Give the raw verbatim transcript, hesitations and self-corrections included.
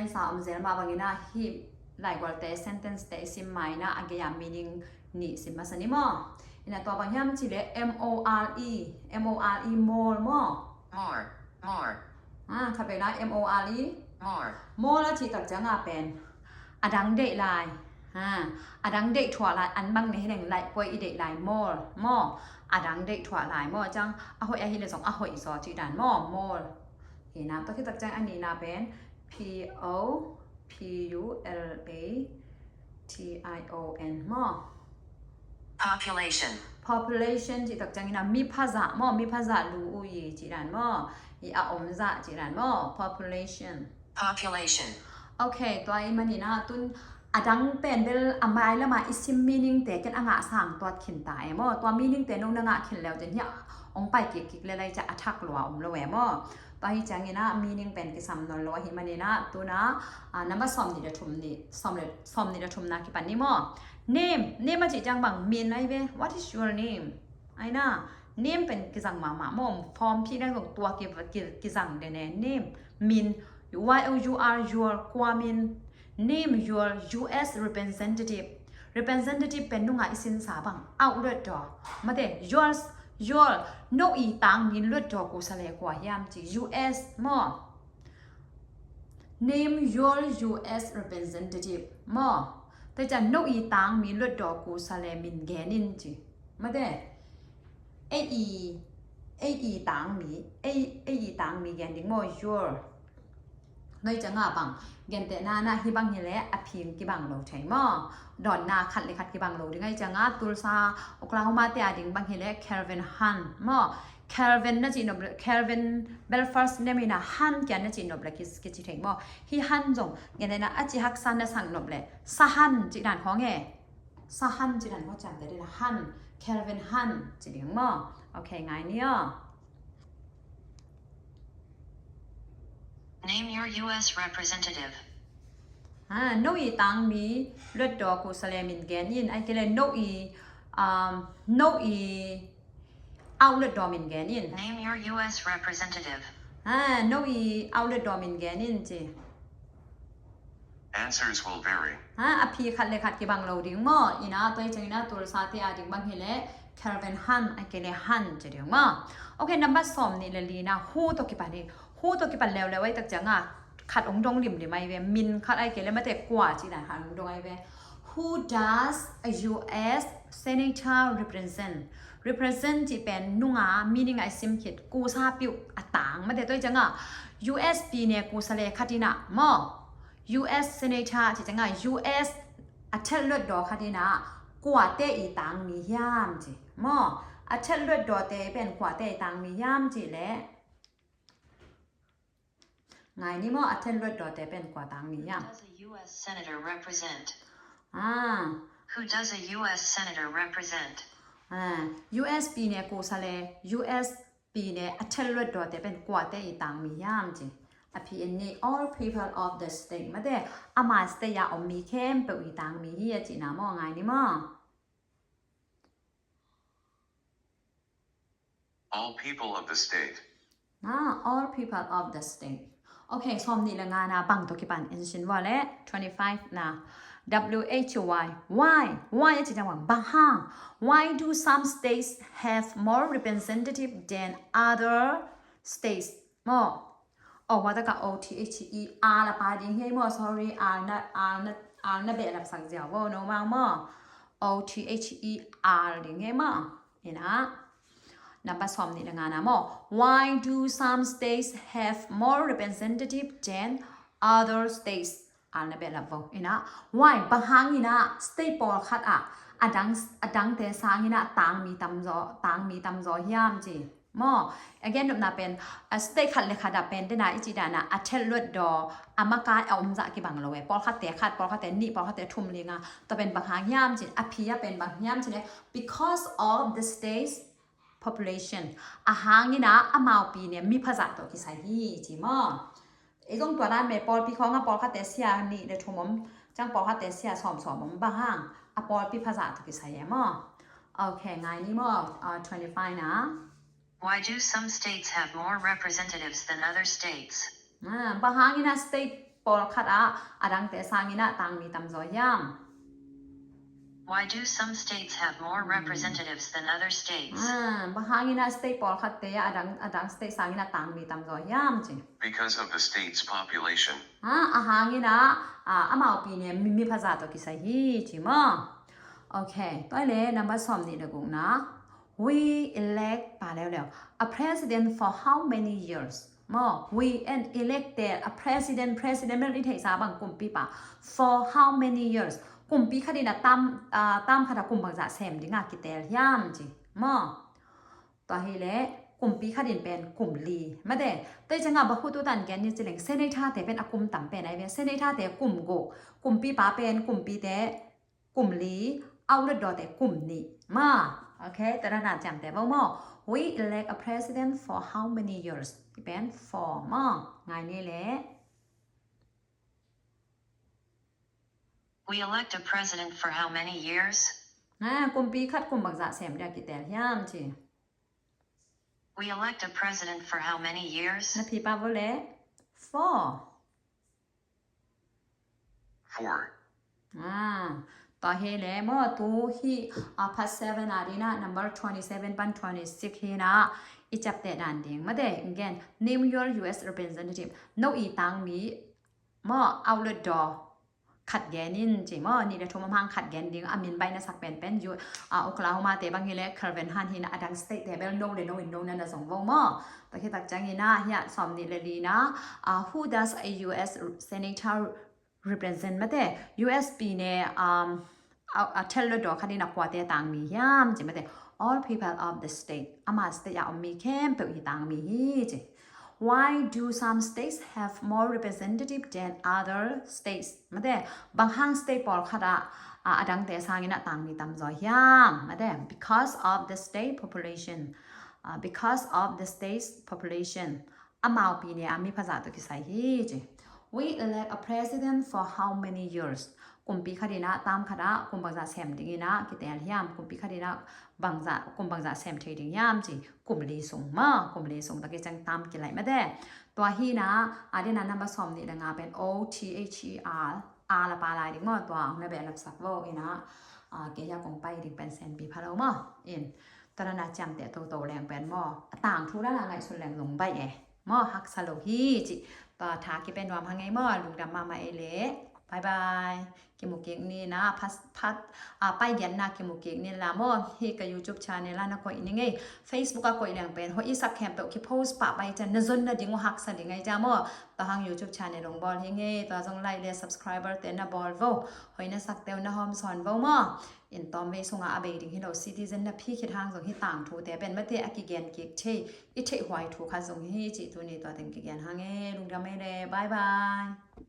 Sa om zel mah bangin ah hih laigualte sentence te i sim ma in ah a gei-a meaning nih sim masa ni maw. In ah tua bang hiam cih leh M O R E, M O R E, mole maw. Mole, mole. Ah, khat vei na M O L E. Mole. Mole a cih tak ciangin pen a dang deih lai. Ha, a dang deih thuah lai, an bang ne hi leng laih puai i deih lai mole maw. A dang deih thuah lai maw, ciang a hoih ahi leh zong a hoih zaw cih dan maw, mole. Hi na, tua khit tak ciang a nihna pen P O P U L A T I O N maw. Population. Population cih tak ciangin ah mi phazah maw, mi phazah lu uh hi cih dan maw, hi a om zah cih dan maw, population. Population. Ok, tua ahih manin ah tun a dang pen bel a mailam a i sim meaning te ken a ngah sang tuat khin ta e maw. Tua meaning te no na ngah khin leu cin hi a ong pai kik kik le lai ca a thak lua om lo e maw. Tua hi ciangin ah meaning pen kisam nawn lo ahih manin ah tun ah, ah, number sawm nih le thum nih, sawm le, sawm nih le thumna kipan ni maw. Name, name a cih ciang bang min ai ve. What is your name? Ai na, name pen kizang mahmah maw, form phih dang zong tua ki, ki, kizang den e. Name, min, Y O U R, your, kua min. Name your U S representative. Representative pen nunga i sinsa bang, au luatdaw. Mate, yours, your, no i tangmi luatdaw kusa le kua hiam ci, U S maw. Name your U S representative maw. Tua ciang no i tangmi luatdaw kusa le min gen in ci. Mate, ei i, ei i tangmi, ei, ei i tangmi gen ding maw, your. Tua ciangin bang, gentehna in ah hih bang hi leh a phi kibang lo thei maw. Dawnna khat le khat kibang lo ding ahih ciangin Tulsa, Oklahoma te a ding bang hi leh Kelvin Hunt maw. Kelvin na cih nop le, Kelvin bel first name in ah Hunt kia na cih nop le ki, kici thei maw. Hih Hunt zong, gentehna a ci haksa na sang nop le, Sa Hunt cih dan khawng e. Sa Hunt cih dan khawng ciamteh ding a, Hunt, Kelvin Hunt cih ding maw. Ok, ngai ni aw. Name your U S representative. Ha, no i tangmi luatdaw kusa le min gen in, ai kei le no i, um, no i au luatdaw min gen in. Name your U S representative. Ha, no i au luatdaw min gen in ci. Answers will vary. Ha, a phi khat le khat kibang lo ding maw. In ah tua hi ciangin ah Tulsa te a ding bang hi leh Kelvin Hunt, ai kei le Hunt ci ding maw. Ok, number sawm nih le lina, who tawh kipan hi. Who tawh kipan leuleu ai tak ciangin khat ong dong limlim ai ve. Min khat ai kei le mate kua cih dan khat ong dong ai ve. Who does a U S senator represent? Represent cih pen nunga meaning a i sim khit kusa piuh a tang. Mate tua hi ciangin U S pi ne kusa le khat in ah maw. U S senator cih ciangin U S a thet luatdaw khat in ah kuate i tangmi hiam ci maw. A thet luatdawte pen kuate i tangmi hiam cih leh. Ngai ni maw, a thet luatdawte pen kua tangmi hiam. Who does a U S senator represent? Ah. Who does a U S senator represent? Ah, U S pi ne kusa le, U S pi ne a thet luatdawte pen kuate i tangmi hiam ci. A phi in ni, all people of the state. Mate, ama state a om mi khempeuh i tangmi hi a cihna maw, ngai ni maw. All people of the state. Ah, all people of the state. Ok, sawm nih le ngana bang tawh kipan in sin vua le, twenty-five na. W H Y. Why? Why a cih ciang bang hang? Why do some states have more representative than other states? Maw. Oh, wa taka O T H E R a pa ding hi maw, sorry, R na, R na, R na behlap sak ziau vo, no mang maw. O T H E R ding hi maw. Ina. Number sawm nih le ngana maw. Why do some states have more representative than other states? R na behlap vo. Ina. Why? Bang hang ina state pawlkhat ah a dang, a dangte sang ina tangmi tamzaw, tangmi tamzaw hiam ci. Maw, again, nopna pen, a state khat le khat ah pen dena i cih dana a thet luatdaw, a makai a om zah kibang lo e. Pawlkhatte khat, pawlkhatte nih, pawlkhatte thum linga. Tua pen bang hang hiam cin, a phi a pen bang hiam cin e, because of the state's population. A hang ina amau pi ne mi phazah tawh kisai hi ci maw. Ei zong tua dan me pawlpi khawng a pawlkhatte sia nih le thum om, ciang pawlkhatte sia sawm sawm om bang hang, a pawlpi phazah tawh kisai e maw. Ok, ngai ni maw, ah, twenty-five na. Why do some states have more representatives than other states? Ah, bang hang ina state pawlkhat ah a dangte sangin ah tangmi tamzaw hiam? Why do some states have more representatives than other states? Ah, bang hangin ah state pawlkhatte ah a dang, a dang state sangin ah tangmi tamzaw hiam ci. Because of the state's population. Ah, a hangin ah, ah, amau pi ne mi, mi phaza tawh kisai hi ci maw. Okay, tua le number sawm nih le gukna. We elect pa leuleu a president for how many years? Maw, we an elected a president, president bel i theihsa bang kumpipa for how many years? Kumpi khatin a tam, ah, tam khat a kum bangzah sem dingah kitel hiam ci. Maw, tua hi le kumpi khatin pen kum li. Mate, tei ciangah bahut utan gen ni cileng senator te pen a kum tam pen ai ve. Senator te kum guk, kumpipa pen kumpite kum li, outlet dawte kum nih. Maw, okay, tua dan a ciamteh vo maw. We elect a president for how many years? Pen for maw. Ngai ni le. We elect a president for how many years? Ah, kumpi khat kum bangzah sem dia kitel hiam ci. We elect a president for how many years? Na phipa vo le. For. For. Ah, tua hi le maw, tu hi, ah, part seven a dina number twenty seven pan twenty six hi na i ciamteh dan ding. Mate, again, name your U S representative. No i tangmi maw, outlet door khat gen in ci maw, nih le thum a hang khat gen ding, a min baih na sak penpen, U, ah, Oklahoma te bang hi le Kevin Hunt hi na, a dang state te bel no le no in no na na zong vo maw. Tua khit tak ciangin ah, hiah sawm nih le li na, ah, who does a U S senator represent? Mate, U S pi ne, um, a, a tel lo dawh khatin a kuate tangmi hiam ci. Mate, all people of the state, ama state a om mi khempeuh hi tangmi hi ci. Why do some states have more representative than other states? Mate, bang hang state pawlkhat ah, ah, a dangte sangin ah tangmi tamzaw hiam? Mate, because of the state population. Ah, because of the state's population. Amau pi ne a mi phaza tawh kisai hi ci. We elect a president for how many years? Kumpi khatin ah, tam khat ah kum bangzah sem dingin ah kitel hiam? Kumpi khatin ah bangzah, kum bangzah sem thei ding hiam ci. Kum li sung maw, kum li sung. Tua khit ciang tam kilaih mate. Tua hi na, a dina number sawm nih le nga pen O T H E R, R la pa lai ding maw, tua na behlap sak vo in ah, ah, kei hiah kong pai ding pen senpi pha lo maw. In, tua na ciamteh toto leng pen maw, a tangthu dan a ngaihsun leng zong baih e. Maw, haksa lo hi ci. Tua tha kipe nuam hang ei maw, lungdam mahmah ei le. Bye bye. Kimu kik ni na, phat, phat, ah, pai giatna kimu kik ni la maw. Hi ka YouTube channel ah na koih ni ngei. Facebook ah koih leng pen hoih i sak khempeuh kipost pah pai ciang na zon nading uh haksa ding ei cia maw. Tua hang YouTube channel hong bawl hi ngei. Tua zong like le subscriber te na bawl vo. Hoih na sakte uh na hawm sawn vo maw. In tawmvei sungah a bei ding hi lo, citizen na phi khit hang zong hi tangthute pen mate a kigen kik thei, i theihhuai thu khat zong hi cih tuni tua teng kigen hang ei. Lungdam ei le. Bye bye.